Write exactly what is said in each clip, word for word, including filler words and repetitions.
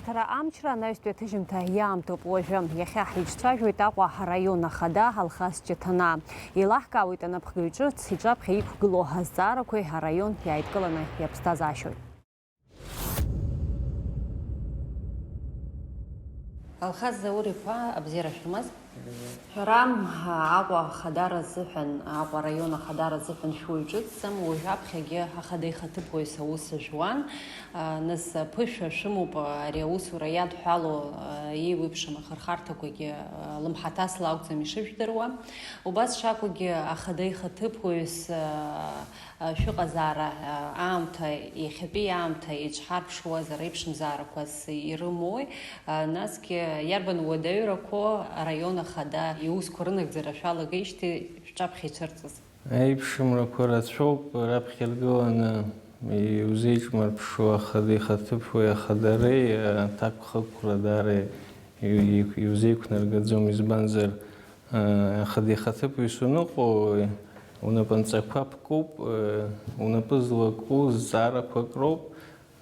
Ҳара амчра анаҩстәи аҭыжьымҭа иаамҭоуп уажәы. Иахьа ҳиҿцәажәоит Аҟәа араион ахада Алхас Ҷаҭанаа. Еилаҳкаауеит анапхгаҩ ҿыц иҿаԥхьа иқәгылоу азҵаарақәеи араион иааидкыланы иаԥсҭазаашьои. Алхас Заур-иԥа, абзиара шәымаз. Шәара, Аҟәа ахадара азыҳәан, Аҟәа араион ахадара азыҳәан шәуаҩ ҿыцӡам, уажәаԥхьагьы ахада ихаҭыԥуаҩыс аус жәуан. Нас ԥышәа шәымоуп ари аусура иадҳәало, еиуеиԥшым ахырхарҭақәагьы лымҳаҭасла акәӡам ишыжәдыруа. Убас шакәгьы ахада ихаҭыԥуаҩыс шәыҟазаара аамҭа, иахьатәи аамҭа иҿҳарԥшуаз ареиԥшымзаарақәа ирымои? Насгьы иарбан уадаҩрақәоу араион ахада иусқәа рынагӡара шәалагеижьҭеи шәҿаԥхьа ицәырҵыз? Аиԥшымрақәа рацәоуп раԥхьа иргыланы иузеиҿмырԥшуа ахада ихаҭыԥуаҩи ахадареи аҭакԥхықәра даара иу-, иу-, иузеиқәнаргаӡом, избанзар, Ахада ихаҭыԥуаҩыс уныҟәо, унапынҵақәа ԥкуп, унапы злаку зҵаарақәак роуп,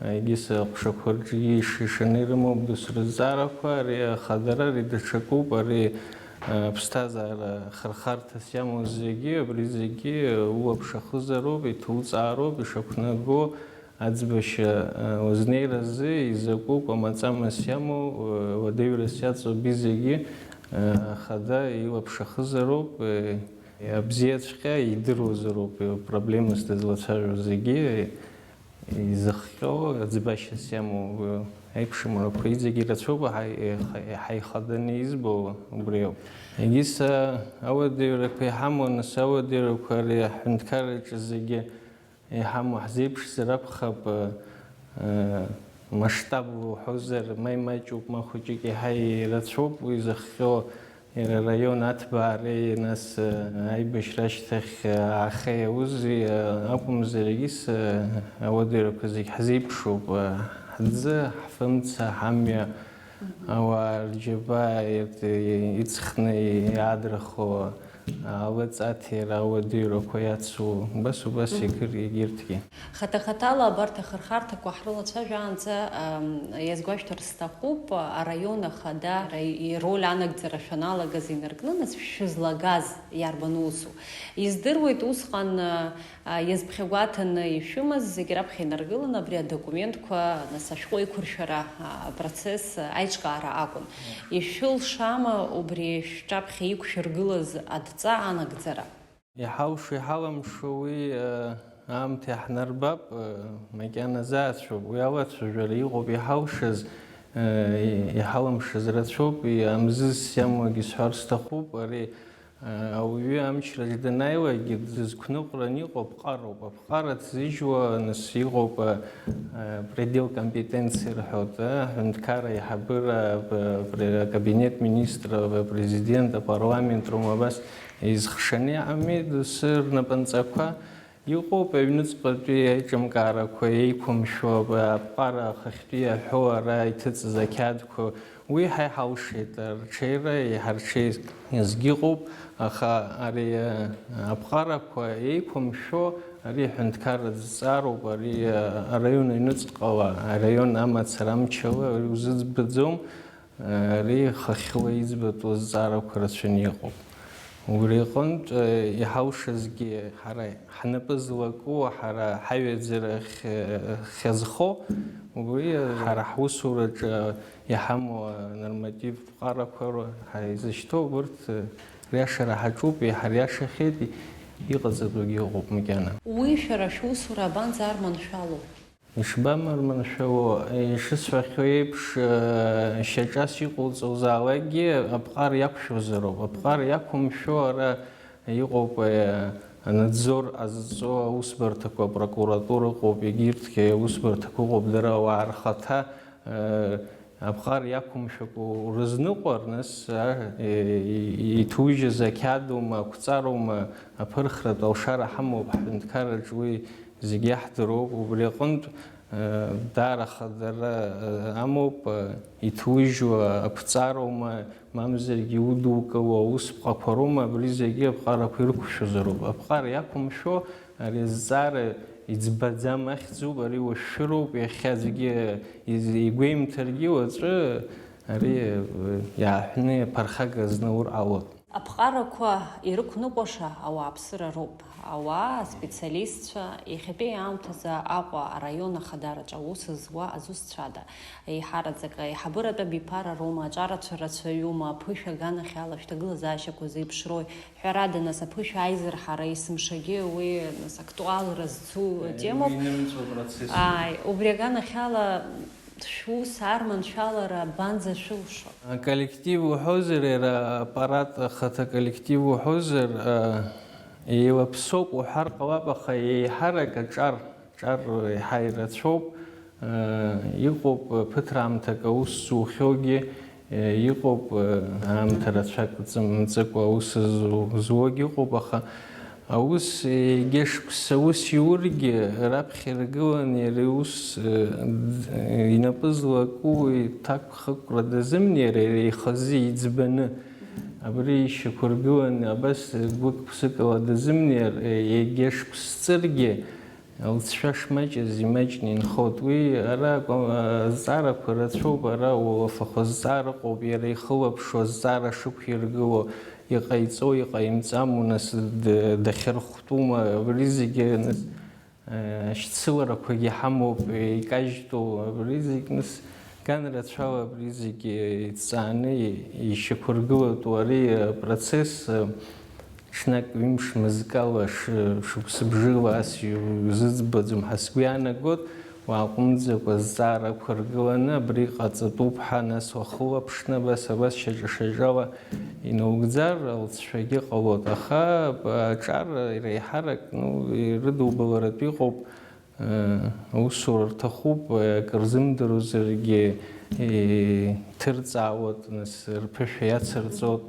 егьыс аҟәшақәа рҿгьы ишаны ирымоуп дасу рызҵаарақәа, ари ахадара, ари даҽакуп, ари аԥсҭазаара хырхарҭас иамоу зегьы, абри зегьы улаԥш ахызароуп, иҭуҵаароуп, ишақәнаго, Аӡбашьа узнеиразы изакәу кәамаҵамас иамоу, уадаҩрас иаҵоу абри зегьы ахада илаԥш ахызароуп, абзиаҵәҟьа идыруазароуп, проблемас дызлацәажәо зегьы изыхҟьо, аӡбашьас иамоу аиԥшымрақәа иҵегь ирацәоуп, ҳа-, ҳа-, ҳаихаданы избо убри ауп. Егьыс ауадаҩрақәа иҳамоу, нас ауадаҩрақәа ари аҳәынҭқарраҿы зегьы Иҳамоу ҳзеиԥшзар акәхап, э, э, масштабла уҳәозар, ма имаҷуп, ма хәыҷык еиҳа ирацәоуп уи зыхҟьо, иара араион аҭбаареи, нас, э, аибашьра ашьҭахь, э, аахеи аузи, э, акәымзар, егьыс, э, ауадаҩрақәа зегь ҳзеиԥшуп, э, ҳӡы, ҳфымца, ҳамҩа, Ауаа рџьабаа ирт-, иҵхны иаадырхо, алыҵаҭира, ауадаҩрақәа иацу, убас, убас Мгм. егьыр-, егьырҭгьы. Хаҭа-хаҭала абарҭ ахырхарҭақәа ҳрылацәажәаанӡа, ам, иазгәашәҭар сҭахуп, араион ахада ара ироль анагӡара шәаналагаз инаркны, нас шәызлагаз иарбан усу? Издыруеит усҟан, а, Иазԥхьагәаҭаны ишәымаз зегь раԥхьа инаргыланы абри адокументқәа, нас, ашәҟәы еиқәыршәара, а, апроцесс, а, аиҿкаара акәын. Ишәылшама убри шәҿаԥхьа иқәшәыргылаз адҵа анагӡара? Иҳалшо, иҳалымшо уи, а, аамҭа иаҳнарбап, а, макьана заацәоуп. Уи алацәажәара иҟоуп иҳалшаз, а, иҳалымшаз рацәоуп, и-, амзызс иамоугьы сҳәар сҭахуп, ари Ауаҩы амчраҿ данааилакгьы дызқәныҟәраны иҟоу аԥҟароуп. Аԥҟара ҭзыжьуа, нас, иҟоуп, а, предел компетенции рҳәоит, а, аҳәынҭқарра аиҳабыра, а, пре-, акабинет министров, апрезидент, апарламент роума, абас изхшаны иҟами, доусы рнапынҵақәа. Иҟоуп аҩныҵҟатәи аиҿымкаарақәа еиқәымшәо, аԥҟара ахахьтәи иаҳәо ара иҭыҵыз ақьаадқәа, уи ҳа иҳалшеит, арҽеира еиҳа рҽеизгьы ыҟоуп, аха ари, а, аԥҟарақәа еиқәымшәо, ари аҳәынҭқарратә зҵаароуп, ари, а, араион аҩныҵҟала, араион амацара амчала ари узыӡбаӡом. Ари хыхьла иӡбатәу азҵаарақәа рацәаны иҟоуп. Убри аҟынтә, э, иҳалшазгьы ҳара ҳнапы злаку, ҳара ҳаҩаӡара хь-, хьазхо, убри ҳара ҳусураҿы иҳамоу анорматив ԥҟарақәа ра-, ҳаизышьҭоу, урҭ, э, риашара ҳаҿуп, иҳариашахьеит, иҟаҵатәугьы ыҟоуп макьана. Уи шәара шәусура абанӡарманшәало? Ишбамарманшәало, ишысҳәахьоу еиԥш, шьаҿас иҟоуҵозаалакгьы аԥҟара иақәшәозароуп. Аԥҟара иақәымшәо ара иҟоуп, анадзор ҟазҵо аусбарҭақәа, апрокуратура ыҟоуп, егьырҭгьы аусбарҭақәа ыҟоуп, дара ауаа рхаҭа, Аԥҟара иақәымшәакәа урызныҟәар, нас, а, и-, и-, иҭужьыз ақьаадума, ақәҵарума аԥырхратә алшара ҳамоуп, ҳҳәынҭқарраҿ уи зегь иаҳдыруоуп. Убри аҟынтә, а, даара хадара, а, амоуп, а, иҭужьуа ақәҵарума, мамзаргьы иудукыло аусԥҟақәа роума, абри зегьы аԥҟарақәа ирықәшәозароуп. Аԥҟара иақәымшәо, ари азҵаара Иӡбаӡам ахьӡуп, ари уашәшәыроуп, иахьа зегьы из-, игәеимҭаргьы уаҵәы ари, э, иааҳәны аԥархага знаур ҟалоит. Аԥҟарақәа ирықәныҟәаша ауааԥсыра роуп. Ауаа, аспециалистцәа, иахьатәи аамҭазы Аҟәа араион ахадараҿы аус зуа азусҭцәада, еиҳараӡак аиҳабыратә абиԥара роума, аҿарацәа рацәаҩума, аԥышәа аганахьала шәҭагылазаашьақәа зеиԥшрои? Ҳәарада, нас, аԥышәа аизырҳара есымшагьы уи, нас, актуалра зцу темоуп. Уи инымҵәо процессуп. Ааи, убри аганахьала шәус арманшәалара банӡа шәылшо? Аколлектив уҳәозар, иара аппарат ахаҭа коллектив уҳәозар, а, еилаԥсоуп уҳәар ҟалап, аха еиҳарак аҿар, ҿар еиҳа ирацәоуп. Э, иҟоуп, э, ԥыҭраамҭак аус зухьоугьы, э, иҟоуп, э, аамҭа рацәак ҵымҵыкәа аус зу-, зуогьы ыҟоуп, аха аус, егьа шықәса аус иургьы, раԥхьа иргыланы иара иус, э, д-, инапы злаку иҭакәхықәра дазымнеир, иара ихазы иӡбаны, абри ишьақәыргыланы, абас гәык-ԥсыкала дазымнеир, э, егьа шықәсҵыргьы, лҵшәа шмаҷыз имаҷны инхоит. Уи ара акәым, азҵаарақәа рацәоуп, ара уалафахәы азҵаара ыҟоуп, иара ихылаԥшуа азҵаара шықәиргыло, иҟаиҵо, иҟаимҵаму, нас д-, дахьырхәтәума, абри зегьы, нас, э, ашьцыларақәагьы ҳамоуп, икажьтәу, абри зегь, нас, ган рацәала абри зегьы иҭҵааны ишьақәыргылатәу ари апроцесс, э, Ҽнак ҩымш мызкала, ш-, шықәсыбжьыла ас иузыӡбаӡом ҳәа сгәы иаанагоит, уааҟәымҵӡакәа азҵаара ықәыргыланы, абри ҟаҵатәуп ҳәа, нас уахылаԥшны, абас, абас шьаҿа-шьаҿала инаугӡар, алҵшәагьы ҟалоит. Аха аҿар реиҳарак, ну, ирыдубаларатә иҟоуп, э, аусура рҭахуп, э, акыр зымдыруазаргьы, э, иҭырҵаауеит, нас рԥышәа иацырҵоит.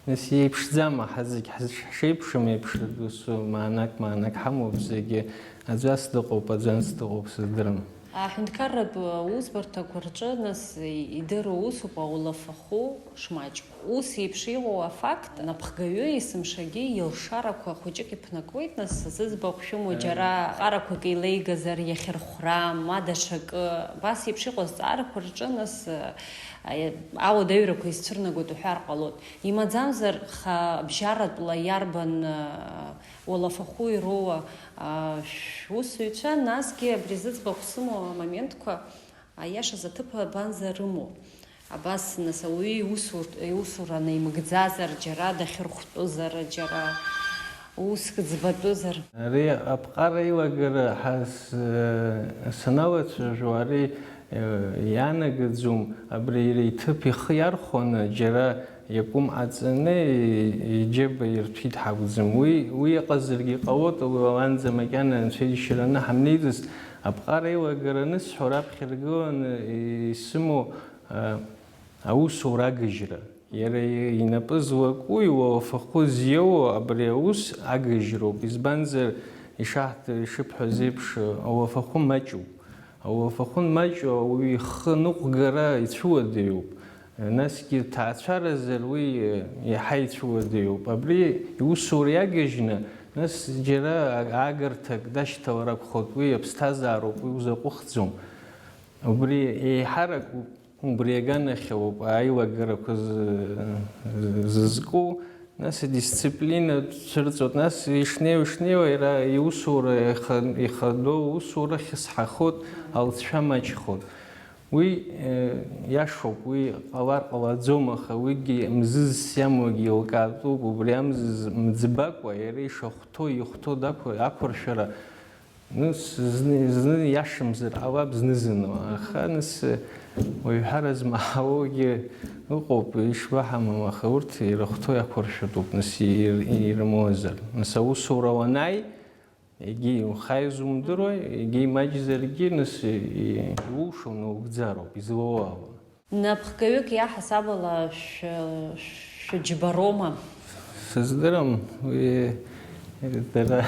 Нас иеиԥшӡам, ҳа зегь ҳзы-, ҳшеиԥшым еиԥш, досу маанак, маанак ҳамоуп зегьы, аӡәас дыҟоуп, аӡәанс дыҟоуп, сыздырам. Аҳәынҭқарратә усбарҭақәа рҿы, нас, идыру усуп ауалафахәы шмаҷу. Ус еиԥш иҟоу афакт, напхгаҩы есымшагьы илшарақәа хәыҷык иԥнакуеит, нас, зыӡбахә шәымоу џьара ҟарақәак еилеигазар, иахьырхәра, ма даҽакы, абас еиԥш иҟоу азҵаарақәа рҿы, нас, ауадаҩрақәа изцәырнагоит уҳәар ҟалоит. Имаӡамзар, хабжьаратәла иарбан, а, уалафахәы ироуа, а, шәусзуҩцәа, насгьы абри зыӡбахә сымоу амоментқәа, аиашаз аҭыԥ абанӡа рымоу? Абас, нас, ауаҩы иусур-, иусура наимыгӡазар, џьара дахьырхәтәызар, џьара уск ӡбатәызар? Ари аԥҟара еилагара ҳа с-, саналацәажәо, ари Иаанагаӡом, абри иара иҭыԥ ихы иархәаны, џьара иакәым ҟаҵаны, иџьыба ирҭәит ҳакәӡам. Уи, уи иҟазаргьы ҟалоит, уаанӡа макьана анцәа ишьараны ҳамнеиӡац, аԥҟара еилагараны сҳәо раԥхьа иргыланы исымоу, а, аусура агыжьра. Иара инапы злаку, иуалафахәы зиоуа абри аус агыжьроуп. Избанзар, ишаҳҭ-, ишыбҳәаз еиԥш, ауалафахәы маҷуп. Ауалафахәы маҷу ауаҩы ихы ныҟәгара ицәыуадаҩуп. Насгьы ҭаацәаразар уи иаҳа ицәыуадаҩуп. Абри иусура иагыжьны, нас џьара аагарҭак дашьҭалар акәхоит, уи аԥсҭазаароуп, уи узаҟәыхӡом. Убри еиҳарак Убри аганахьоуп аилагарақәа зы-, зызку, нас адисциплина цәырҵуеит, нас ишнеиу-шнеиуа иара иусура иха-, ихадоу усура хьысҳахоит, алҵшәа маҷхоит. Уи, э, иашоуп, уи ҟалар ҟалаӡом, аха уигьы мзызс иамоугьы еилкаатәуп, убри амзызс мӡбакәа иара ишахәҭоу ихәҭоу дақәыр-, ақәыршәара Нас зны, зны иашамзар ҟалап, зны-зынла, аха нас, уаҩҳәара змаҳауагьы ыҟоуп, ишбаҳамам, аха урҭ ирыхәҭоу иақәыршәатәуп, нас ир-, ирымоуазар. Нас аусура уанааи, егьи ухааи зумдыруа, егьи маҷзаргьы, нас и-, иулшо наугӡароуп, излоу ала. Напхгаҩык иаҳасаб ала шә-, шәыџьбароума? Сыздырам, уи дара,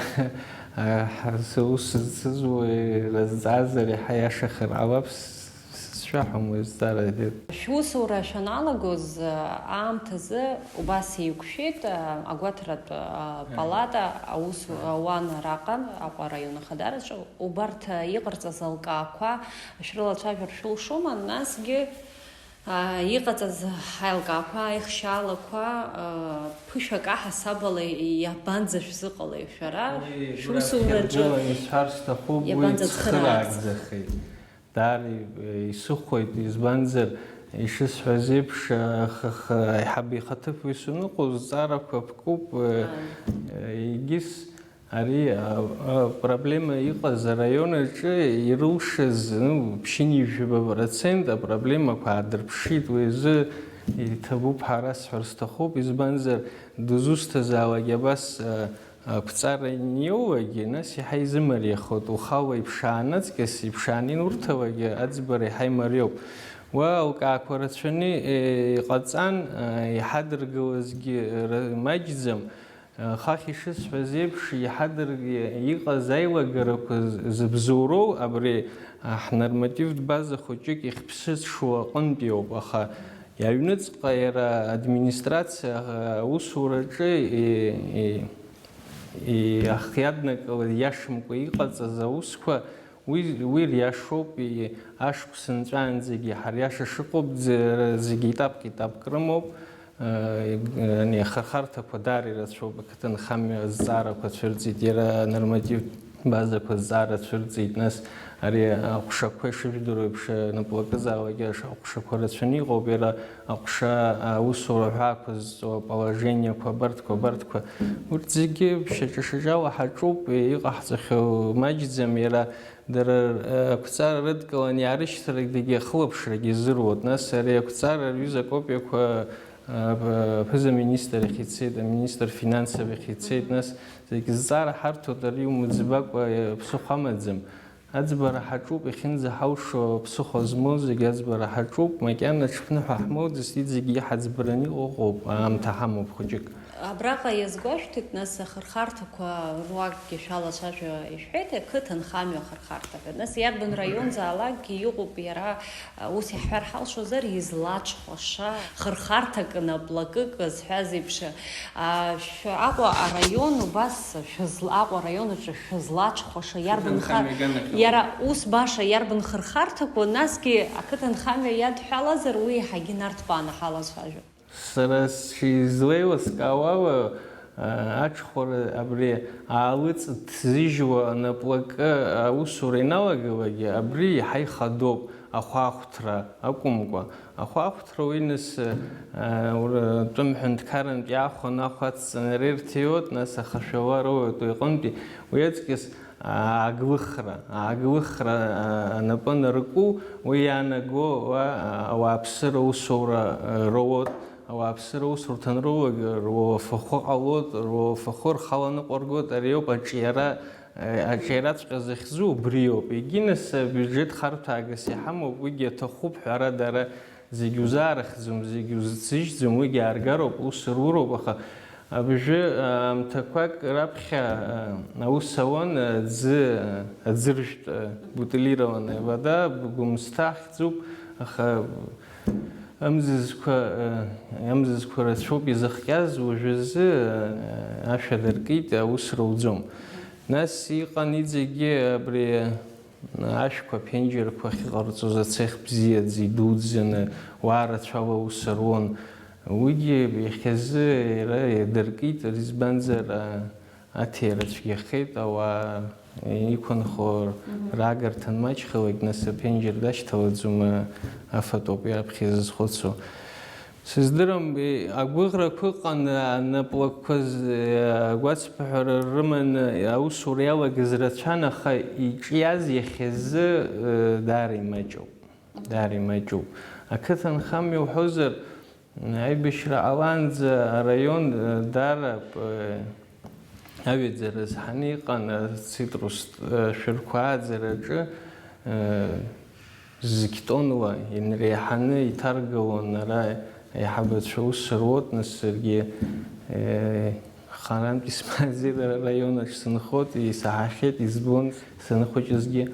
а, ҳа-, сус зцыз уи разҵаазар иаҳа иашахар ҟалап, с-, с-, Шәаҳәом уи азҵаара. Шәусура шәаналагоз аамҭазы убас еиқәшәеит агәаҭаратә палата, аус ауан араҟа, Аҟәа араион ахадараҿы. Убарҭ иҟарҵаз алкаақәа шәрылацәажәар шәылшома? Насгьы иҟаҵаз аилкаақәа, аихшьаалақәа ԥышәак аҳасабала иабанӡа шәзыҟалеи шәара шәусураҿы? Исҳәар сҭахуп, уи цхыраагӡахеит. Даара исыхәоит, избанзар, ишысҳәаз еиԥш, аиҳабы ихаҭыԥуаҩ саныҟоу, зҵаарақәа ԥкуп, егьыс ари апроблема иҟаз араион аҿы ирылшаз, ну, ԥшьынҩажәаба процент апроблемақәа аадырԥшит, уи азы иҭабуп ҳәа расҳәар сҭахуп, избанзар, дызусҭазаалак абас ақәҵара аниоуагьы, нас иаҳа изымариахоит, ухала иԥшааны аҵкьыс, иԥшааны инурҭауагьы аӡбара иаҳа имариоуп. Уа алкаақәа рацәаны иҟаҵан, иҳадыргылазгьы маҷӡам. Хахь ишысҳәаз еиԥш, иҳадырг-, иҟаз аилагарақәа зыбзоуроу абри ҳнормативтә база хәыҷык ихьԥсыҽуа аҟынтәиоуп, аха аҩныҵҟа иара администрациа аусураҿы иахиаднакылаз, иашамкәа иҟаҵаз аусқәа, уи, уи риашоуп, ашықәс нҵәаанӡагьы ҳариаша шыҟоуп, зегьы етапк-етапк рымоуп. Ани ахырхарҭақәа даара ирацәоуп, ақыҭанхамҩа азҵаарақәа цәырҵит, иара анормативтә базақәа азҵаара цәырҵит, нас ари аҟәшақәа, ишыжәдыруа еиԥш, наплакызаалакь аҟәшақәа рацәаны иҟоуп, иара аҟәша аусура ҳәаақәа зҵо, аположениақәа абарҭқәа, абарҭқәа, урҭ зегьы шьаҿа-шьаҿала ҳаҿуп, иҟаҳҵахьоу маҷӡам, иара дара ақәҵара рыдкыланы иаарышьҭракдагьы ахылаԥшрагьы азыруеит, нас ари ақәҵара рҩыза акопиақәа аԥыза-министр иахь ицеит, аминистр финансов иахь ицеит, нас зегь зҵаара ҳарҭоит, ари умыӡбакәа ԥсыхәа амаӡам. Аӡбара ҳаҿуп, иахьынӡаҳалшо ԥсыхәа змоу зегь аӡбара ҳаҿуп, макьана ҽԥныҳәа ҳмоуӡацт, зегь иҳаӡбараны иҟоу ыҟоуп, аамҭа ҳамоуп хәыҷык. Абраҟа иазгәашәҭеит, нас, ахырхарҭақәа руакгьы шәалацәажәо ишәҳәеит, ақыҭанхамҩа ахырхарҭа ҳәа. Нас иарбан раионзаалакгьы иҟоуп иара, ус иаҳҳәар ҳалшозар, излаҽхәаша, хырхарҭак, наплакык зҳәаз еиԥш, а, шә-, Аҟәа араион убас шәызла-, Аҟәа араион аҿы шәызлаҽхәаша иарбан ха-, Ақыҭанхамҩа иганахьала. Иара ус баша иарбан хырхарҭақәоу, насгьы ақыҭанхамҩа иадҳәалазар, уи еиҳагьы нарҭбааны ҳалацәажәап. Сара сшизлеилыскаауала, а, аҽхәара абри аалыҵ ҭзыжьуа наплакы аусура иналагалакгьы, абри иаҳа ихадоуп, ахәаахәҭра акәымкәа. Ахәаахәҭра уи нас, а, ура-, тәым ҳәынҭқарантә иаахәаны ахә ацҵаны рырҭиуеит, нас ахашәала роуеит уи аҟынтәи. Уи аҵкьыс ааглыхра, ааглыхра, а, анапы анарку, уи иаанаго, уа, а, ауааԥсыра усура, а, роуеит, ауааԥсыра усурҭа анроулак, руафахәы ҟалоит, руафахәы рхала ныҟәаргоит, ари ауп аҿиара, а, аҿиараҵәҟьа захьӡу убриоуп. Егьи нас, а, бюджет харҭәаагас иҳамоуп, уигьы аҭахуп, ҳәарада, ара зегь узаарыхьӡом, зегь узыцыжьӡом, уигьы ааргароуп, ус руроуп, аха абжьы аамҭақәак раԥхьа, а, аус ауан, а, аӡы, а, аӡыржәтә, а, бутилированная вода, б-, Гәымсҭа ахьӡуп, аха амзызқәа, а, амзызқәа рацәоуп изыхҟьаз, уажәазы, а, ашә адыркит, аус руӡом. Нас иҟан иҵегьы абри ашәқәа, аԥенџьырқәа ахьыҟарҵоз ацех бзиаӡа идуӡӡаны, уаа рацәала аус руан. Уигьы иахьазы иара иадыркит, избанзар, а, аҭира цәгьахеит, ауаа иқәынхо Мгм. раагарҭа анмаҷхалак, нас аԥенџьыр дашьҭалаӡом, афатәоуп иаԥхьа изызхәыцуа. Сыздырам, агәыӷрақәа ыҟан, анаплакқәа з-, агәацԥыҳәара рыманы аусура иалагаз рацәан, аха иҿиаз иахьазы, э, даара имаҷуп. Даара имаҷуп. Ақыҭанхамҩа уҳәозар, аибашьра ҟалаанӡа араион, э, даара, э, аҩаӡара азҳаны иҟан, ацитрустә, э, шәырқәа ааӡараҿы, э, зқьтонла инреиҳаны иҭаргалон ара аиҳабацәа аус руот, нас саргьы, э, харантә исмааӡеит, ара араион аҿы сынхот, исаҳахьеит, избон санхәыҷызгьы.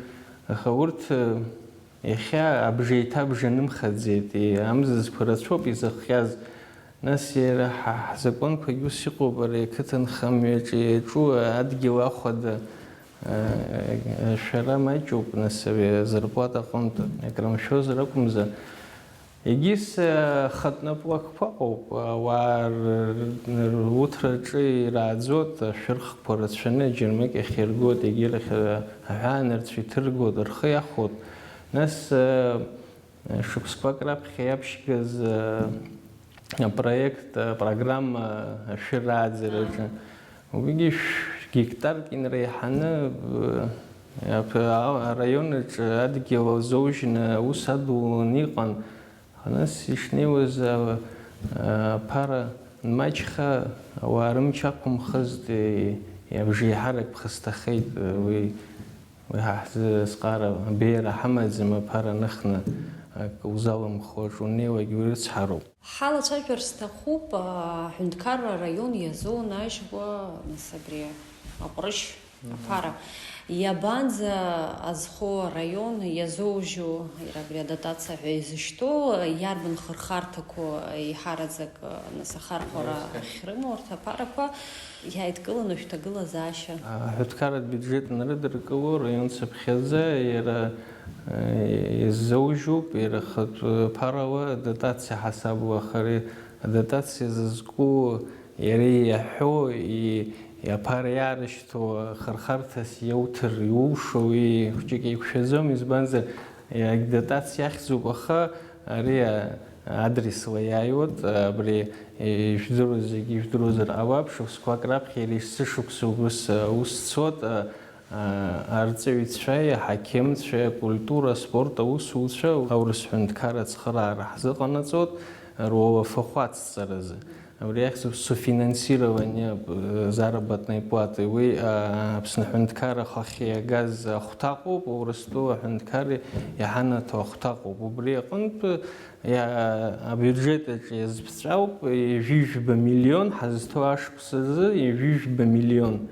Аха урҭ, э, Иахьа абжеиҭабжа нымхаӡеит, и-, амзызқәа рацәоуп изыхҟьаз. Нас иара ҳа-, ҳзакәанқәагь ус иҟоуп, ари ақыҭанхамҩаҿы иаҿу адгьыл ахәада, э, шәара маҷуп, нас, ари азарплата аҟынтә акрымшәозар акәымзар. Егьыс, э, хатә напы уакқәа ыҟоуп, ауаа р-, р-, рутраҿы ирааӡоит, ашәырхқәа рацәаны аџьармыкьахь иргоит, егьирахь, э, аҳәаанырцә иҭыргоит, рхы иахәоит. Нас, э, шықәсқәак раԥхьа иаԥшьгаз, э, апроект, апрограмма ашәыр ааӡараҿы, уигьы шә-, гектарк инреиҳаны, э, ап-, а-, араион аҿы адгьыл азоужьны аус адуланы иҟан. Нас ишнеиуаз, а, а, аԥара нмаҷха, ауаа рымч ақәымхызт, и-, иабжеиҳарак ԥхасҭахеит, уи, уи ҳа ҳзы азҵаара абеиара ҳамаӡам, аԥара аныхны ак узалымхуа аҿы унеиуагь урыцҳароуп. Ҳалацәажәар сҭахуп, а, аҳәынҭқарра араион иазонажьуа, нас, абри аҟәрышь аԥара. Иабанӡа азхо араион иазоужьу, иара абри адотациа ҳәа изышьҭоу, иарбан хырхарҭақәоу еиҳараӡак, нас, ахархәара ахьрымоу урҭ аԥарақәа, иааидкыланы шәҭагылазаашьа? Аҳәынҭқарратә биуџьет анрыдыркыло, раион цыԥхьаӡа иара, э, изоужьуп, иара хатә ԥарала адотациа ҳасабла, аха ари адотациа зызку иара иаҳәо, и-, иаԥара иаарышьҭуа хырхарҭас иауҭар иулшо, уи хәҷык еиқәшәаӡом, избанзар, иагьдотациа ахьӡуп, аха ари, а, адресла иааиуеит, абри, ижәдыруаз зегьы ижәдыруазар ҟалап, шықәсқәак раԥхьа иара есышықәса убыс, а, ус цоит, а, а, арҵаҩцәеи, аҳақьымцәеи, акультура, аспорт аусуцәа, аурыс ҳәынҭқарра ацхыраара ҳзыҟанаҵоит, руалафахәы ацҵаразы. Абри ахьӡуп софинансирование, э, заработной платы. Уи, а, Аԥсны аҳәынҭқарра ахахьы иагаз ахәҭаҟоуп, Урыстәыла аҳәынҭқарра иҳанаҭо ахәҭаҟоуп. Убри аҟынтә, иа-, абиуџьет аҿы иазԥҵәауп, ҩажәижәба миллион ҳазҭоу ашықәс азы, ҩажәижәба миллион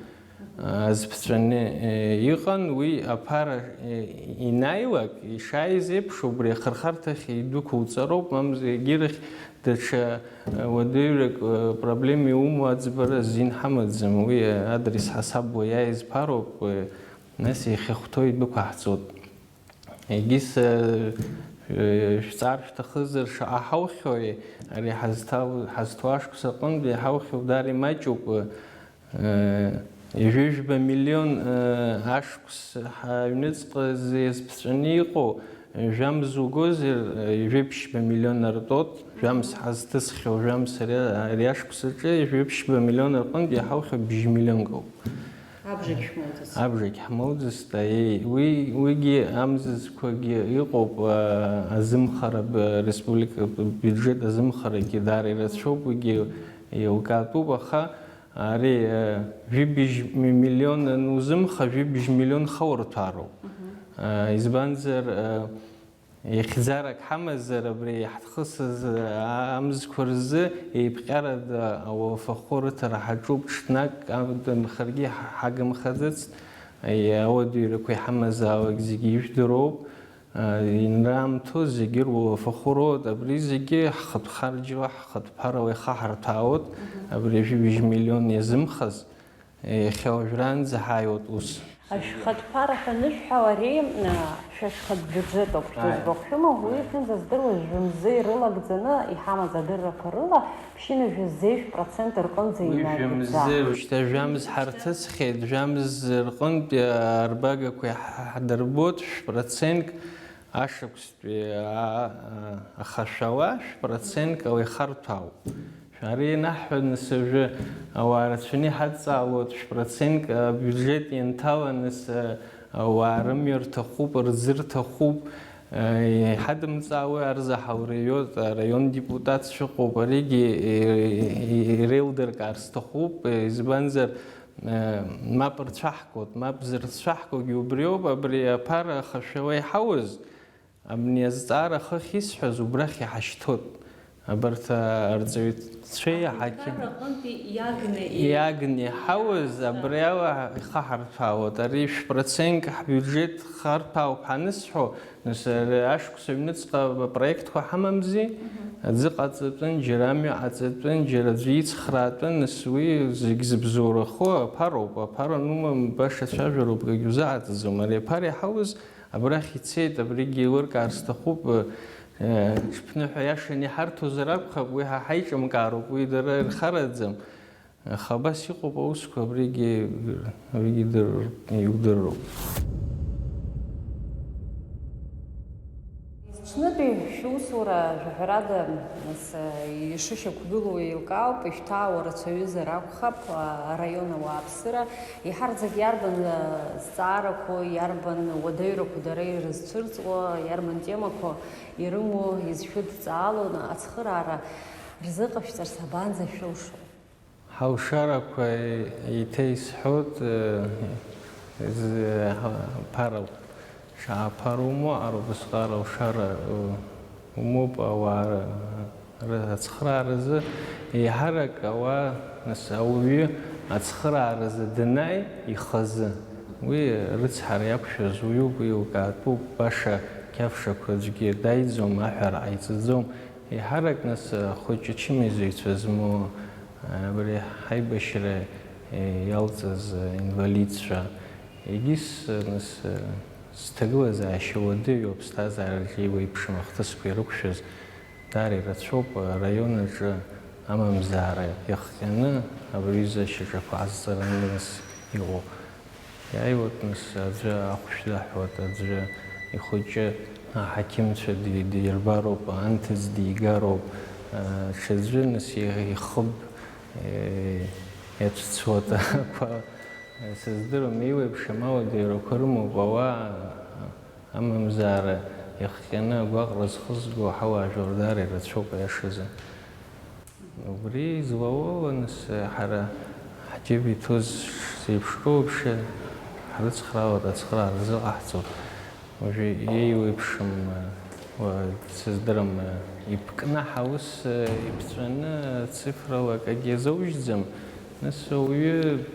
азԥҵәаны, э, иҟан, уи аԥара, э, инаилак, ишааиз еиԥш, убри ахырхарҭахь идәықәуҵароуп, мамзар егьирахь даҽа, э, уадаҩрак, э, проблема иумоу аӡбара азин ҳамаӡам, уи, э, адрес ҳасабла иааиз ԥароуп, э, нас иахьахәҭоу идәықәаҳҵоит. Егьыс, э, э, шәҵар шәҭахызар, шаҟа ҳаухьои, ари ҳазҭау-, ҳазҭоу ашықәс аҟынтә иҳаухьоу дара имаҷуп, э, ҩажәижәба миллион, э, ашықәс ҳаҩныҵҟа азы иазԥҵәаны иҟоу, э, жәамз угозар, э, ҩажәи ԥшьба миллион артот, жәамз ҳазҭысхьоу, жәамз ари, ари ашықәс аҿы ҩажәи ԥшьба миллион рҟынтә иҳаухьоу бжь миллионк ауп. Абжагь шәмоуӡац. Абжагь ҳмоуӡац, аиеи. Уи, уигьы амзызқәагьы ыҟоуп, а, азымхара, б-, республика б-, бюджет азымхарагьы даара ирацәоуп, уигьы еилкаатәуп, аха ари, а, жәибжь ми-, миллион анузымха, жәибжь миллион хаурҭәаароуп. Мгм. А, избанзар, а, Ихьӡарак ҳамазар, абри иаҳҭхысыз амзқәа рзы еиԥҟьарада ауалафахәы рыҭара ҳаҿуп, ҽнак амхаргьы ҳагымхаӡацт, ауадаҩрақәа иҳамазаауагь зегьы ижәдыруоуп, инраамҭоу зегьы руалафахәы роуеит, абри зегьы ҳхатә харџьла, ҳхатә ԥарала ихаҳарҭәаауеит, абри ажәибжь миллион иазымхаз. Иахьа уажәраанӡа ҳааиуеит ус. Ашәхатә ԥара ҳәа анышәҳәа, ари, а, шәа шәхатә биуџьет ауп, шәызбахә шәымоу, уи шәынӡаздыруаз жәымзеи рылагӡаны иҳамаз адыррақәа рыла ԥшьынҩажәа зеижә процент рҟынӡа инагӡа. Уи жәымзеи, шьҭа жәамз ҳарҭысхьеит, жәамз рҟынтә арбагақәа иаҳ-, ҳдырбоит, шә-процентк ашықәс Тәи, а, а, ахашәала шә-процентк ала ихарҭәаауп. Шәара ианаҳҳәа, нас, уажәы ауаа рацәаны иҳадҵаалоит, шә-процентк абиуџьет ианҭала, нас, а, ауаа рымҩа рҭахуп, рӡы рҭахуп, а, иҳадымҵаауеи, арзаҳал рыҩуеит, араион депутат шәыҟоуп, аригьы, и-, и-, иреилдыркаар сҭахуп, избанзар, Э, мап рцәаҳкуеит, мап зырцәаҳкуагьы убриоуп, абри аԥара ахашәала иҳауз, абни азҵаара хыхь исҳәаз убрахь иҳашьҭоит. Абарҭ арҵаҩцәеи аҳақьым- Аҳәынҭқарра аҟынтәи иагны и- Иагны иҳауз, абри ала ихаҳарҭәаауеит. Ари шә-процентк ҳбиуџьеҭ харҭәаауп ҳанысҳәо, нас ари ашықәс аҩныҵҟа апроектқәа ҳамамзи? Мгм. Аӡы ҟаҵатәын, џьара амҩа ҟаҵатәын, џьара аӡәы ицхраатәын, нас уи зегь зыбзоурахо аԥароуп. Аԥара анумам, баша цәажәароуп, акгьы узаҟаҵаӡом. Ари аԥара иҳауз абрахь ицеит, абригьы еилыркаар сҭахуп, э, ҽԥныҳәа иашаны иҳарҭозар акәхап, уи ҳа ҳаиҿымкаароуп, уи дара ирхараӡам. Аха абас иҟоуп аусқәа, абригьы, абригьы дыр-, иудыруп. Зҽнытәи шәусура, жәаҳәарада, нас, ишышьақәгылоу еилкаауп, ишәҭаауа рацәаҩызар акәхап, араион ауааԥсыра. Еиҳараӡак иарбан, э, зҵаарақәоу, иарбан уадаҩрақәоу дара ирызцәырҵуа, иарбан темақәоу ирымоу изшәыдҵаало, ацхыраара рзыҟашәҵарц абанӡа шәылшо? Ҳалшарақәа еиҭа исҳәоит, э, зы, ҳа-, ԥарауп, шаҳаԥар умоу, аҟара убасҟак алшара, э, умоуп ауаа ры-, ры-, ацхырааразы. Еиҳарак ауаа, нас, ауаҩы ацхырааразы данааи ихазы, уи рыцҳара иақәшәаз уаҩуп, уи еилкаатәуп, баша қьафшақәа аӡәгьы даиӡом, аҳәара ҟаиҵаӡом. Еиҳарак, нас, ахәыҷы ачымазаҩцәа змоу, абри ҳаибашьра иалҵыз инвалидцәа, егьыс, нас, зҭагылазаашьа уадаҩу, аԥсҭазаараҿы еиуеиԥшым ахҭысқәа ирықәшәаз даара ирацәоуп. Араион аҿы амамзаара иахҟьаны абри аҩыза ашьаҿақәа азҵараны, нас, иҟоу. Иааиуеит, нас, аӡәы ахәшә даҳәоит, аӡәы ихәыҷы аҳақьымцәа ди-, дирбароуп, анҭыҵ дигароуп, а, ҽаӡәы, нас, и-, ихыб, э, иацәцоит ақәа. Сыздырам, еиуеиԥшым ауадаҩрақәа рымоуп ауаа, амамзаара иахҟьаны агәаҟра зхызго ҳауаажәлар даара ирацәоуп, аиашазы. Убри излауоу, нас, ҳара ҳџьыба иҭоу зеиԥшроу вообще ҳрыцхраауеит, ацхыраара рзыҟаҳҵоит. Уажәы еиуеиԥшым, уа, сыздырам, ипкнаҳа ус иԥҵәаны цифрала акагьы иазоужьӡам, нас, ауаҩы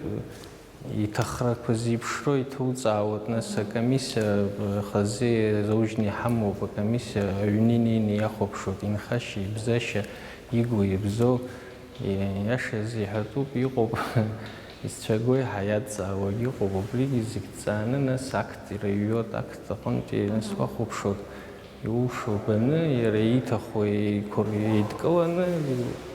иҭахрақәа зеиԥшроу иҭуҵаауеит, нас, акомиссиа хазы заужьны иҳамоуп, акомиссиа аҩны инеины иахәаԥшуеит, инхашьа, ибзашьа, игу, ибзоу, иашаз иҳәатәуп, иҟоуп, изцәагоу еиҳа иадҵаауагь ыҟоуп, убригьы зегь ҵааны, нас, акт ирыҩуеит, акт аҟынтәи, нас, уахәаԥшуеит, иулшо баны, иара ииҭаху еиқәыр-, еидкыланы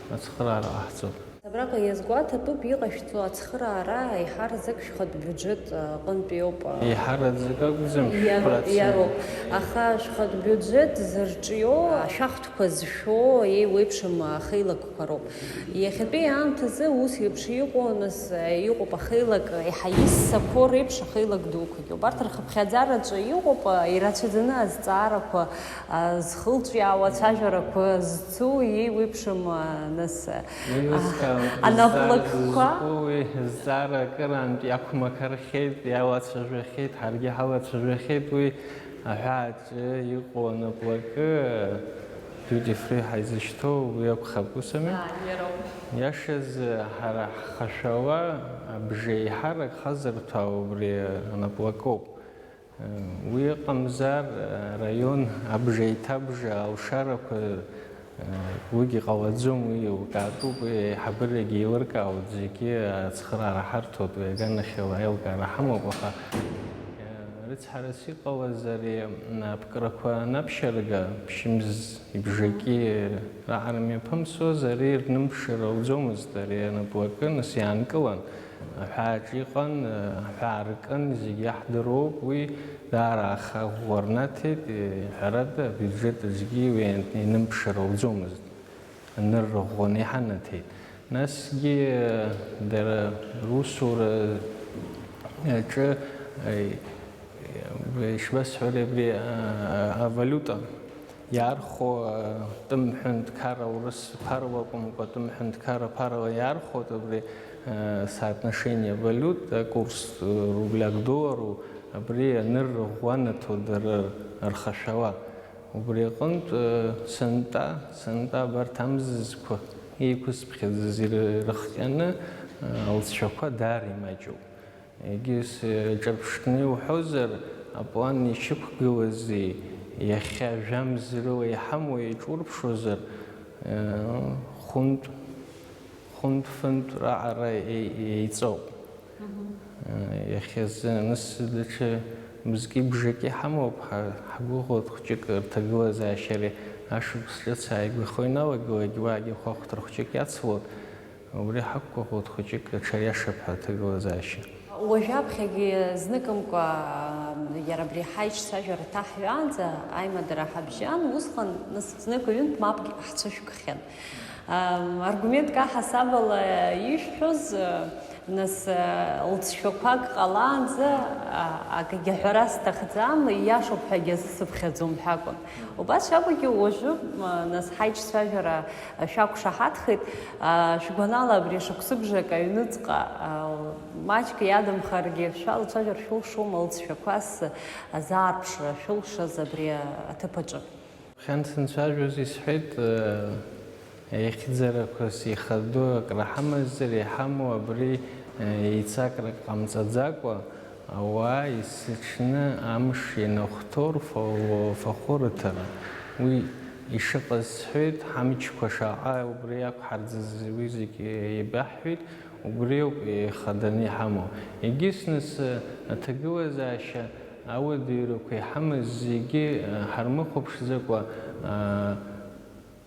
ацхыраара ҟаҳҵоит. Абраҟа иазгәаҭатәуп иҟашәҵо ацхыраара, еиҳараӡак шәхатә биуџьет аҟынтәи ауп. Еиҳараӡак акәӡам, иароуп, шәпроцент. Иароуп. Аха шәхатә биуџьет зырҿио, ашәахтәқәа зшәо еиуеиԥшым ахеилакқәа роуп. Иахьатәи аамҭазы ус еиԥш иҟоу, нас, иҟоуп ахеилак, еиҳа иссақәоу реиԥш ахеилак дуқәагьы. Убарҭ рхыԥхьаӡараҿы иҟоуп, ирацәаӡаны азҵаарақәа, а, зхылҿиаауа ацәажәарақәа зцу еиуеиԥшым, а, нас, а, Еилыскаауеит, анаплакқәа. Зҵаара зызку уи, зҵаара акыраамҭа иақәмақархьеит, иалацәажәахьеит, ҳаргьы ҳалацәажәахьеит уи аҳәааҿы иҟоу анаплакы, duty free ҳаизышьҭоу, уи акәхап, ус ами? Аа, иароуп. Иашазы, ҳара ҳхашәала абжеиҳарак хазырҭәаау убри анаплакоуп. Уи ыҟамзар, араион абжеиҭабжа алшарақәа, уигьы ҟалаӡом, уи еилкаатәуп, уи аиҳабырагьы еилыркаауеит, зегьы ацхыраара ҳарҭоит, уи аганахьала аилкаара ҳамоуп, аха, рыцҳарас иҟалаз ари аԥкрақәа анаԥшьарга, ԥшьымз ибжаки раҟара мҩаԥымсуаз, ари рнымԥшыр ауӡомызт, ари анаплакы, нас иаанкылан. Аҳәааҿ иҟан, аҳәаа ркын, зегь иаҳдыруоуп, уи даара аха ӷәӷәа рнаҭеит, ҳәарада, абиуџьет аӡәгьы уи инымԥшыр ауӡомызт, анырра ӷәӷәаны иҳанаҭеит. Насгьы дара русура аҿы, ишбасҳәари, абри авалиута иаархәо, тәым ҳәынҭқар аурыс ԥарала акәымкәа, тәым ҳәынҭқар аԥарала иаархәоит абри, соотношение валют, акурс, рубля к доллару, абри анырра ӷәӷәа анаҭо дара рхашәала. Убри аҟынтә, э, сынтәа, сынтәа абарҭ амзызқәа еиқәысԥхьаӡаз иры-, ирыхҟьаны, э, лҵшәақәа даара имаҷуп. Егьыс, э, ҿырԥштәны иуҳәозар, аплан ишьақәгылази, иахьа жәамз рыла иҳамоу еиҿурԥшуазар, э, хәынтә, хәынтә-фынтә раҟара еи-, еиҵоуп. Мгм. Э, иахьазы, нас, даҽа мызки бжаки ҳамоуп, ҳа-, ҳгәыӷуеит хәҷык рҭагылазаашьареи ашықәс ҿыц ааигәахо иналагылак, уаагьы хәахәҭра хәҷык иацлоит, убри ҳақәгәыӷуеит хәҷык аҽариашап ҳәа аҭагылазаашьа. Уажә аԥхьагьы зныкымкәа, иара абри ҳаиҿцәажәара ҭаҳҩаанӡа аимадара ҳабжьан, усҟан, нас, знык-ҩынтә мапгьы ҳцәышәкхьан. Ам, аргументк аҳасабала ишәҳәоз, нас, лҵшәақәак ҟалаанӡа, а, акгьы аҳәара сҭахӡам, ииашоуп ҳәагьы азысыԥхьаӡом ҳәа акәын. Убас шакәгьы уажәы, м, нас ҳаиҿцәажәара шәақәшаҳаҭхеит. А, шәгәанала, абри шықәсыбжак аҩныҵҟа, а, маҷк иадамхаргьы шәалацәажәар шәылшома лҵшәақәас азаарԥшра шәылшаз абри аҭыԥ аҿы? Хьанҭа санцәажәоз исҳәеит, э, ихьӡарақәас ихадоу акраҳамазар, иҳамоу абри, э, еицакрак ҟамҵаӡакәа, ауаа есыҽны амш ианахәҭоу рфа-, фахәы рыҭара. Уи ишыҟаз сҳәеит, ҳамчқәа шаҟа убри иақәҳарӡыз уи зегьы еибаҳҳәеит, убриоуп ихаданы иҳамоу. Егьыс нас, э, аҭагылазаашьа ауадаҩрақәа иҳамаз зегьы, э, ҳармыхәаԥшӡакәа, э,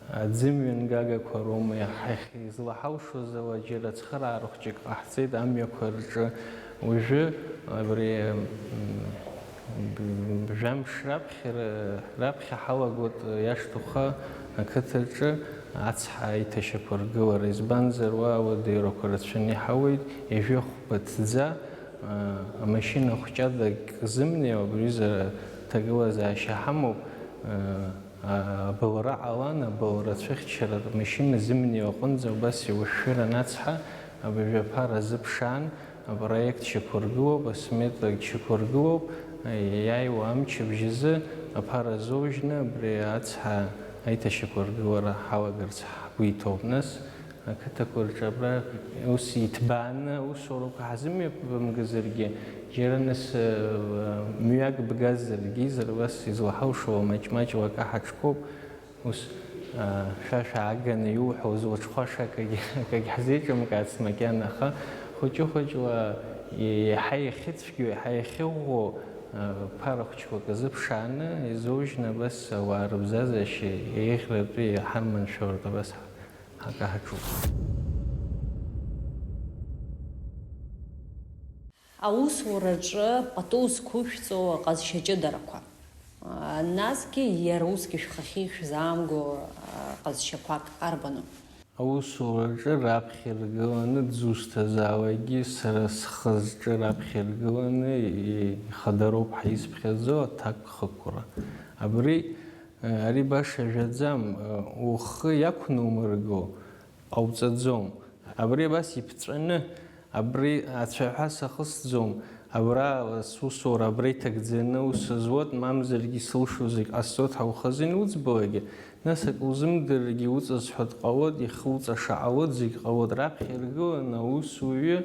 аӡымҩангагақәа роума иаҳ-, излаҳалшоз ала џьара ацхыраара хәҷык ҟаҳҵеит амҩақәа рҿы. Уажәы абри, м, б-, бжамш раԥхьа р-, раԥхьа ҳалагоит иашҭахәха ақыҭаҿы ацҳа аиҭашьақәыргылара, избанзар уа ауадаҩрақәа рацәаны иҳауеит, ҩажәи хәба ҭӡа, а, амашьына хәҷадак зымнеиуа, абри аҩыза ҭагылазаашьа ҳамоуп, а, а, абылра ҟалан, абылра цәыхьчаратә машьына зымнеиуа аҟынӡа убас иушәшәыран ацҳа, абыржәы аԥара азыԥшаан, апроект шьақәыргылоуп, асметак шьақәыргылоуп, иааиуа амчыбжь азы аԥара азоужьны абри ацҳа аиҭашьақәыргылара ҳалагарц ҳгәы иҭоуп. Нас, ақыҭақәа рҿы абра ус иҭбааны аусурақәа ҳазымҩаԥымгазаргьы, џьара нас, э, мҩак бгазаргьы, изар убас излаҳалшо маҷ-маҷла акы ҳаҿқәоуп. Ус, а, шәа шәааганы иуҳәоз уҽхәаша акагь-, акагь ҳзеиҿымкаацт макьана, аха хәыҷы-хәыҷла еиҳа иахьыцәгьоу, еиҳа иахьыӷәӷәоу, а, ԥара хәыҷқәак азыԥшааны, изоужьны абас ауаа рыбзазашьа еиӷьратәы иҳарманшәалартә абас ҳа-, ҳакаҳаҿуп. Аусураҿы пату зқәышәҵо аҟазшьа ҷыдарақәа. Насгьы иара усгьы шәхахьы ишәзаамго ҟазшьақәак арбану? Аусураҿы раԥхьа иргыланы дзусҭазаалакгьы сара схы-зҿы раԥхьа иргыланы ихадароуп ҳәа исԥхьаӡо аҭакԥхықәра. Абри, ари баша жәаӡам, ухы иақәнумырго ҟауҵаӡом. Абри абас иԥҵәаны, абри ацәаҳәа сахысӡом, абра сусура абра иҭагӡаны ус зуеит, мамзаргьы сылшо зегь ҟасҵоит ҳәа ухазы иануӡбалакгьы, нас акы узымдырыргьы иуҵаз ҳәа дҟалоит, ихылҵаша ҟалоит, зегь ҟалоит, раԥхьа иргыланы аусуҩы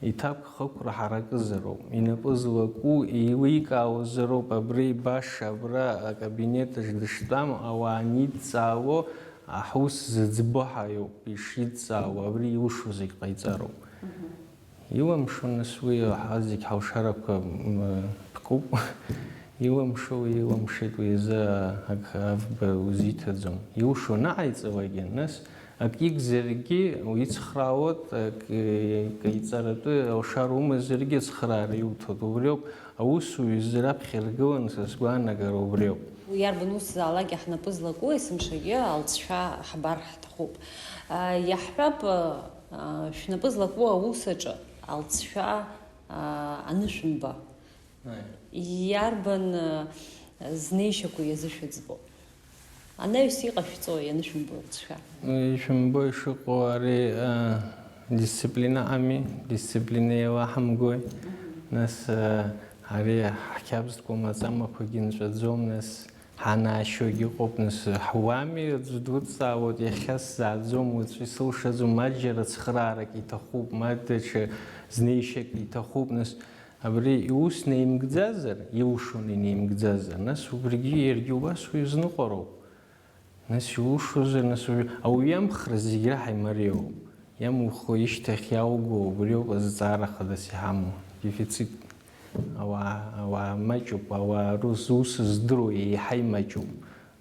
иҭакԥхықәра ҳаракызароуп, инапы злаку еиликаауазароуп, абри баша абра акабинет аҿы дыштәам ауаа анидҵаало, ҳус зыӡбо ҳаиоуп ишидҵаауа, абри илшо зегь ҟаиҵароуп. Мгм. Илымшо, нас, уи ҳа зегь ҳалшарақәа, м, ԥкуп. Илымшо уи илымшеит, уи изы ак авба узиҭаӡом. Илшо анаҟаиҵалакгьы, нас, ак игзаргьы уицхраауеит, ак, э, ҟаиҵаратәы алшара умазаргьы ацхраара иуҭоит. Убриоуп аусуҩы изы раԥхьа иргыланы са сгәаанагара убриоуп. Уи иарбан усзаалакгьы ҳнапы злаку есымшагьы алҵшәа ҳбар ҳҭахуп. А, иаҳҳәап, а, шәнапы злаку аус аҿы алҵшәа, а, анышәымба. Аи. Иарбан, а, знеишьақәа иазышәыӡбо? Анаҩс иҟашәҵо ианышәымбо алҵшәа? Ишәымбо ишыҟоу ари, а, дисциплина ами, дисциплина еилаҳамгои. Мгм. Нас, а, ари ҳқьабзқәа маӡамақәагьы нҵәаӡом, нас Ҳанаашьогь ыҟоуп, нас, ҳуами, аӡәы дуҵаауеит, иахьа сзааӡом, уаҵәы сылшаӡом, ма џьара цхыраарак иҭахуп, ма даҽа знеишьак иҭахуп, нас, абри иус неимгӡазар, иушоны инеимгӡазар, нас убригьы иаргьы убас уизныҟәароуп. Нас иушозар, нас уажәы ауаҩы иамхра зегь раҳа имариоуп. Иамухуа ишьҭахь иаауго убриоуп азҵаара хадас иҳамоу. Дефицит. Ауаа, ауаа маҷуп, ауаа рус, ус здыруа еиҳа имаҷуп.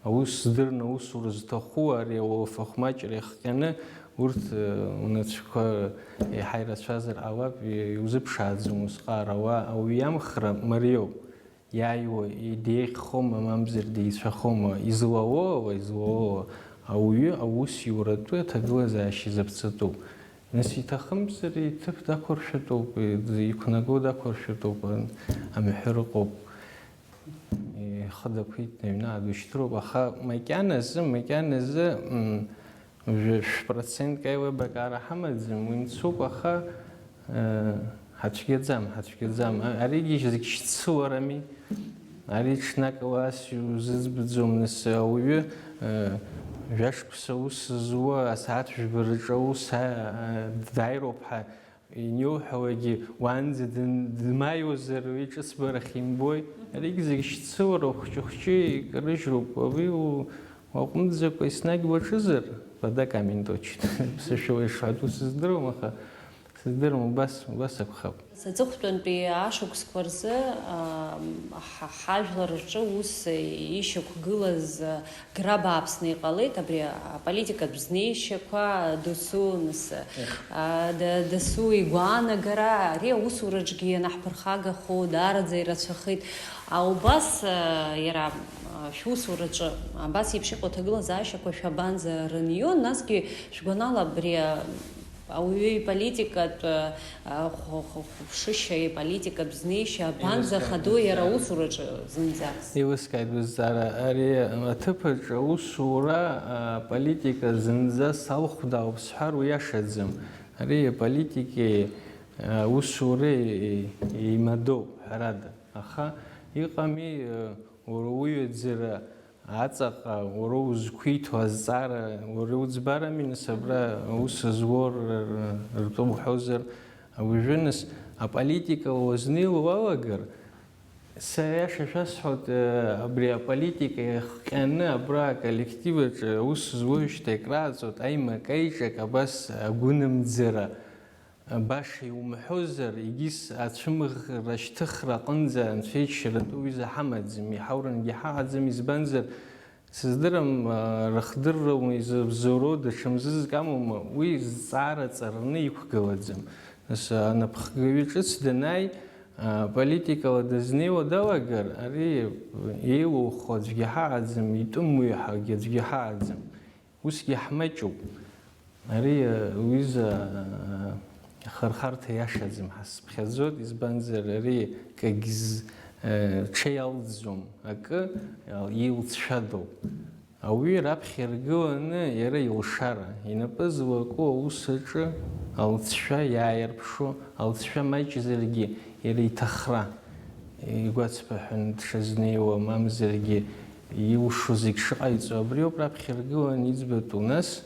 Аус здырны аусура зҭаху ари ауалафахә маҷра иахҟьаны урҭ, э, унацәқәа еиҳа ирацәазар ҟалап, иузыԥшааӡом усҟар, ауаа, ауаҩы иамхра мариоуп. Иааиуа, идеиӷьхома, мамзар деицәахома, излалоу ала, излалоу ала, ауаҩы аус иуратәы аҭагылазаашьа изаԥҵатәуп. Нас иҭахымзар, иҭыԥ дақәыршәатәуп, иқәнаго дақәыршәатәуп, амҳәыр ыҟоуп. Ихы дақәиҭны аҩны аадушьҭыроуп, аха макьаназы, макьаназы, м, Жәа-, шә-процентк аилибакаара ҳамаӡам, уи мцуп, аха, э, ҳацәгьаӡам, ҳацәгьаӡам. А-, аригьы зегь шьцыларами. Ари ҽнакала ас иузыӡбаӡом, нас, ауаҩы, э, жәашықәса аус зуа, асааҭ жәба рҿы аус, а, а, дааироуп ҳәа ианиуҳәалакгьы, уаанӡа дын-, дмааиуазар, уи ҿыцбарахь имбои? Аригь зегь шьцылароуп, хәҷы-хәҷы икарыжьроуп. Уи у-, уаҟәымҵӡакәа еснагь уаҿызар, вода камень точит. Сашәа ишҳәатәу сыздыруам, аха сыздыруам, убас, убас акәхап. Аҵыхәтәантәи ашықәсқәа рзы, аа, ҳа-, ҳажәлар рҿы ус ишьақәгылаз, а, гра бааԥсны иҟалеит, абри аполитикатә знеишьақәа досу, нас, а, да-, досу игәаанагара, ари аусураҿгьы ианаҳԥырхагахо даараӡа ирацәахеит. А, убас, а, иара, а, шәусураҿы абас еиԥш иҟоу аҭагылазаашьақәа шәабанӡа рынио, насгьы шәгәанала абри, а, ауаҩы иполитикатә, а, хә-, хә-, хәаԥшышьа, иполитикатә знеишьа абанӡа хадоу иара аусураҿы зынӡа? Еилыскааит бызҵаара. Ари аҭыԥаҿ аусура, а, политика зынӡа салхәдаауп сҳәар уиашаӡам. Ари аполитики, а, аусуреи еимадоуп, ҳәарада. Аха иҟами, а, уара уҩаӡара аҵаҟа уара узқәиҭу азҵаара уара иуӡбарами, нас, абра аус зуа р-, р-, ртәы уҳәозар, уажәы, нас, аполитикала уазнеило уалагар, са аиаша шәасҳәоит, э, абри аполитика иахҟьаны абра аколлектив аҿы аус зуеижьҭеи акрааҵуеит, аимак-аиҿак абас агәынамӡара. Баша иумҳәозар, егьыс ацәымӷра шьҭыхра аҟынӡа анцәа иџьшьаратәы уҩыза ҳамаӡам, иҳаурангьы ҳаҟаӡам, избанзар, сыздырам, а, рыхдырра ума изыбзоуроу, даҽа мзызк амоума, уи зҵаара ҵарны иқәгылаӡам. Нас анапхгаҩы ҿыц данааи, а, политикала дазнеиуа далагар, ари еилухо аӡәгьы ҳаҟаӡам, итәым уи ҳәагьы аӡәгьы ҳаҟаӡам. Усгьы ҳмаҷуп. Ари, э, уҩыза, э, ахырхарҭа иашаӡам ҳәа сыԥхьаӡоит, избанзар, ари кагьз-, э, ҽеи алҵӡом, акы, э, илҵшәадоуп. Ауаҩы раԥхьа иргыланы иара илшара, инапы злаку аус аҿы алҵшәа иааирԥшу, алҵшәа маҷзаргьы иара иҭахра. Игәацԥаҳәан дшазнеиуа, мамзаргьы илшо зегь шыҟаиҵо, абриоуп раԥхьа иргыланы иӡбатәу. Нас,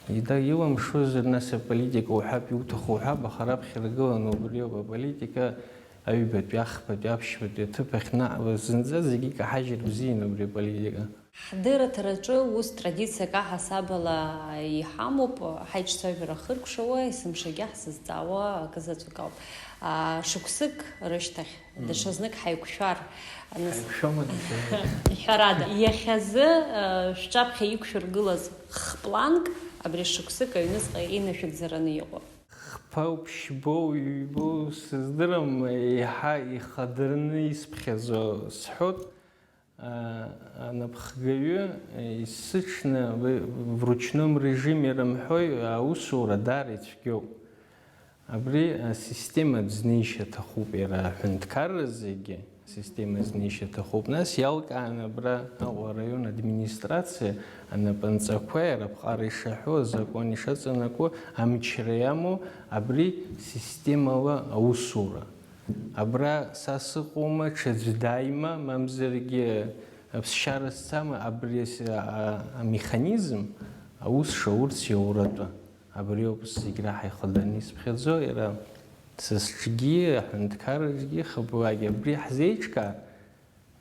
ида-, илымшозар, нас аполитика уҳәап, иуҭаху уҳәап, аха раԥхьа иргыланы убриоуп аполитика, аҩбатәи, ахԥатәи, аԥшьбатәи аҭыԥ ахь наҟ-, зынӡа зегьы икаҳажьыр бзиан убри аполитика. Ҳдырраҭараҿы ус традициак аҳасабала иҳамоуп, ҳаиҿцәажәара хыркәшауа, есымшагьы ҳзызҵаауа акы заҵәык ауп. А, шықәсык рышьҭахь, даҽазнык ҳаиқәшәар, аныс-, ҳаиқәшәома даҽазнык? Ҳәарада, иахьазы, а, шәҿаԥхьа иқәшәыргылаз х-планк абри шықәсык аҩныҵҟа инашәыгӡараны иҟоуп. Хԥоу, ԥшьбоу, ҩбоу, сыздырам, еиҳа ихадырны исԥхьаӡо сҳәоит. А, анапхгаҩы, э, есыҽны в-, в ручном режиме рымҳәои, аусура даара ицәгьоуп. Абри асистематә знеишьа аҭахуп иара аҳәынҭқарра зегьы, асистема знеишьа аҭахуп. Нас иалкааны абра Аҟәа араион администрациа анапынҵақәа иара аԥҟара ишаҳәо, азакәан ишаҵанакуа, амчра иамоу абри системала аусура. Абра са сыҟоума, ҽаӡә дааима, мамзаргьы, Аԥсшьара сцама, абри ас-, а-, а-, амеханизм аус шаурц иоуратәы. Абриоуп зегь раҳа ихаданы исԥхьаӡо, иара са сҿгьы, аҳәынҭқарраҿгьы, хыблагьы абри ҳзеиҿкаар,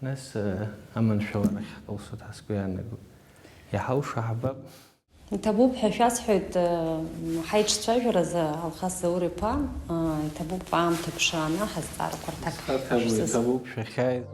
нас, а, аманшәаларахь ҳкылсуеит ҳәа сгәы иаанагоит. Иҳалшо ҳбап. Иҭабуп ҳәа шәасҳәоит, э, ҳаиҿцәажәаразы, Алхас Заур-иԥа, э, иҭабуп аамҭа ԥшааны ҳазҵаарақәа рҭак Схаҭабу шәзыз- иҭабуп шәахьааиз.